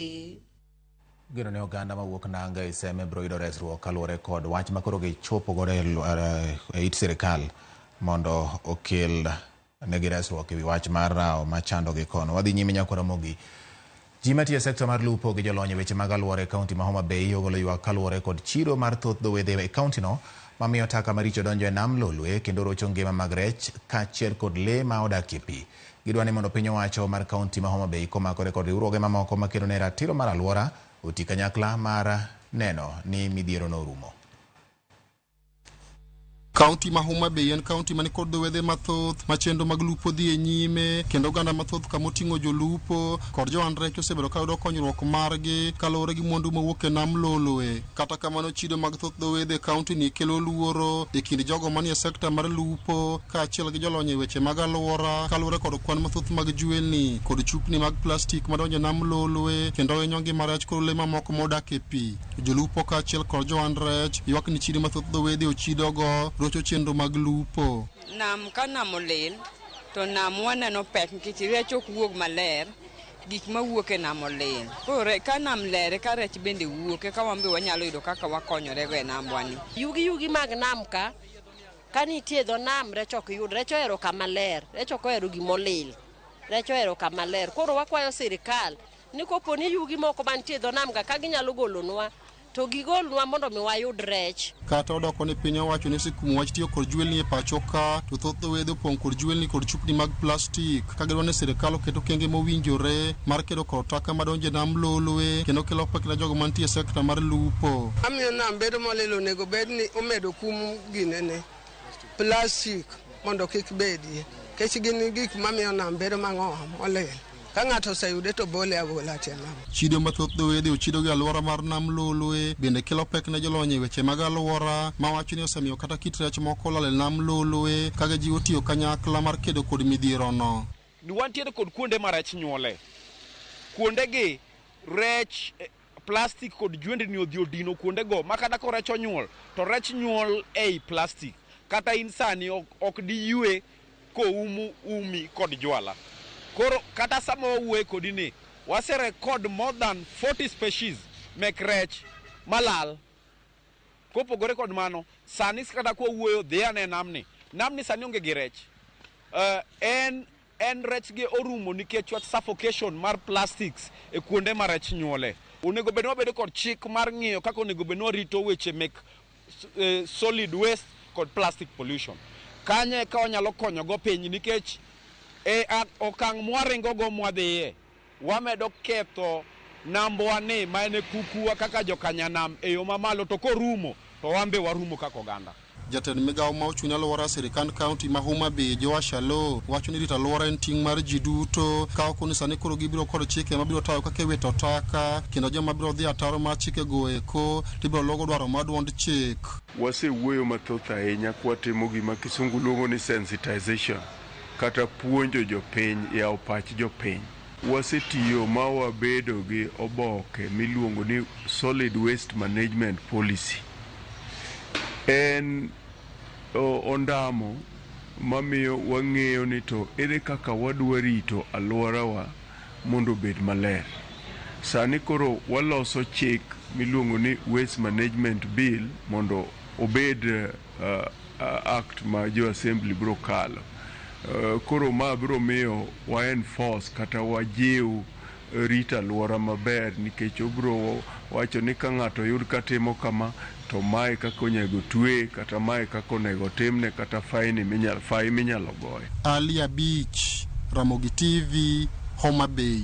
Geno ne oganda mawuok Nanga e Seme biro yudo resruok kaluwore kod wach makoro gichopo godo e it sirikal mondo okel negi resruok ewi wach mar rawo machandogi kono. Wadhi nyime nyaka Ramogi. Ji matiyo e sekta mar lupo gi jolony e weche mag alwora e kaunti ma Homa Bay ogolo ywak kaluwore kod chido mar thoth dho wedhe e kauntino mamiyo taka maricho donjo e nam Lolwe kendo rocho ngima mag rech kaachiel kod lee ma odakie pi. Gidwa ni mondo piny owacho mar kaunti ma Homa Bay komakore kod riwruoge mamoko makedo ne ratiro mar alwora oti kanyakla mar neno ni midhiero no orumo. Kaunti ma Homa Bay en kaunti mani kod dho wedhe mathoth ma chenro mag lupo dhi e nyime kendo oganda mathoth kamoting'o jolupo kod johand rech osebedo ka yudo konyruok margi kaluwore gi mwandu mowuok e nam Lolwe. Kata kamano, chido mag thoth dho wedhe e kaunti ni kelo luoro e kind jogo manie sekta mar lupo kaachiel gi jolony e weche mag alwora kaluwore kod kwan mathoth mag jwelni kod chupni mag plastik madonjo e nam Lolwe kendo hinyo ngima rech kod lee mamoko modak e pi. Jolupo kaachiel kod johand rech ywak ni chido mathoth dho wedhe ochidogo rocho chenro mag lupo. Nam ka nam olil to nam waneno pek nikech rech ok wuog maler, gik mawuok e nam olil. Koro ka nam ler eka rech bende wuok eka wan be wanyalo yudo kaka wakonyorego e nambwa ni. Yugi yugi mag nam ka, ka nitie dho nam rech ok yud. Rech ohero kama ler, rech ok ohero gimolil. Rech ohero kama ler. Koro wakwayo sirikal ni kopo ni yugi moko mantie e dho nam ka, ka ginyalo golonwa to gigolnwa mondo mi wayud rech. Kata odoko ni piny owacho ne osekumo wach tiyo kod jwelni e pacho ka, to thoth dho wedhe opong' kod jwelni kod chupni mag plastik ka gidwaro ni sirikal oket okenge mowinjore mar kedo kod taka madonjo e nam Lolwe kendo kelo pek ne jogo mantie e sekta mar lupo. Mamiyo nam bedo molil onego bed ni omedo kum ginene plastik mondo kik bedie nikech gin gik mamiyo nam bedo mang'o molil. Ka ng'ato oseyude to bole abola tie nam. Chido mathoth dho wedhe ochido gi alwora mar nam Lolwe bende kelo pek ne jolony e weche mag alwora mawacho ni osemiyo kata kit rech moko olal e nam Lolwe ka gijiwo tiyo kanyakla mar kedo kod midhierono. Wantiere kod kuonde ma rech nyuole. Kuondegi rech, plastic kod jwendni odhi odino kuondego ma kata ko rech onyuol to rech nyuol ei plastic. Kata in sani ok diywe koum umi kod jwala. Koro kata sama wawuoye kodi ni wase record more than 40 species mek rech malal. Kopogore kod mano, sani kata kwawuoyo dhi ane namni. Namni sani onge gi rech. En rech gi orumo nikech wach suffocation mar plastics e kuonde ma rech nyuole. Onego bed ni wabedo kod chik mar ng'iyo kaka onego bed ni warito weche mek solid waste kod plastic pollution. Kanyo eka wanyalo konyogo piny nikech e okang' mwaringo go mwadhiye, wamedo ketho nambwa ni ma en e kukuwa kaka jokanyanam e yo mamalo to korumo to wan be warumo kaka oganda. Jatend migawo ma ochung' ne alwora e sirikand kaunti ma Homa Bay, Joash Aloo, wacho ni rito alwora en ting' mar ji duto ka oko ni sani koro gibiro kod chike mabiro tayo kaka iwito taka kendo joma biro dhi ataro mar chikego eko tibiro luwo dwaro mar duond chik. Wasewuoyo mathoth ahinya kwatimo gima kisungu luongo ni sensitization kata puonjo jopiny, yawo pach jopiny. Wasetiyo ma wabedo gi oboke miluongo ni Solid Waste Management Policy. En ondamo mamiyo wang'eyo ni to ere kaka wadwa rito alworawa mondo obed maler. Sani koro waloso chik miluongo ni Waste Management Bill mondo obed act ma jo assembly biro kalo. Koro ma biro miyo wa enforce kata wajiw rito alwora maber nikech obiro wacho ni ka ng'ato oyud katimo kama to mae kaka onego twe kata mae kaka onego timne kata fine minyalo goye. Ali Abich, Ramogi TV, Homa Bay.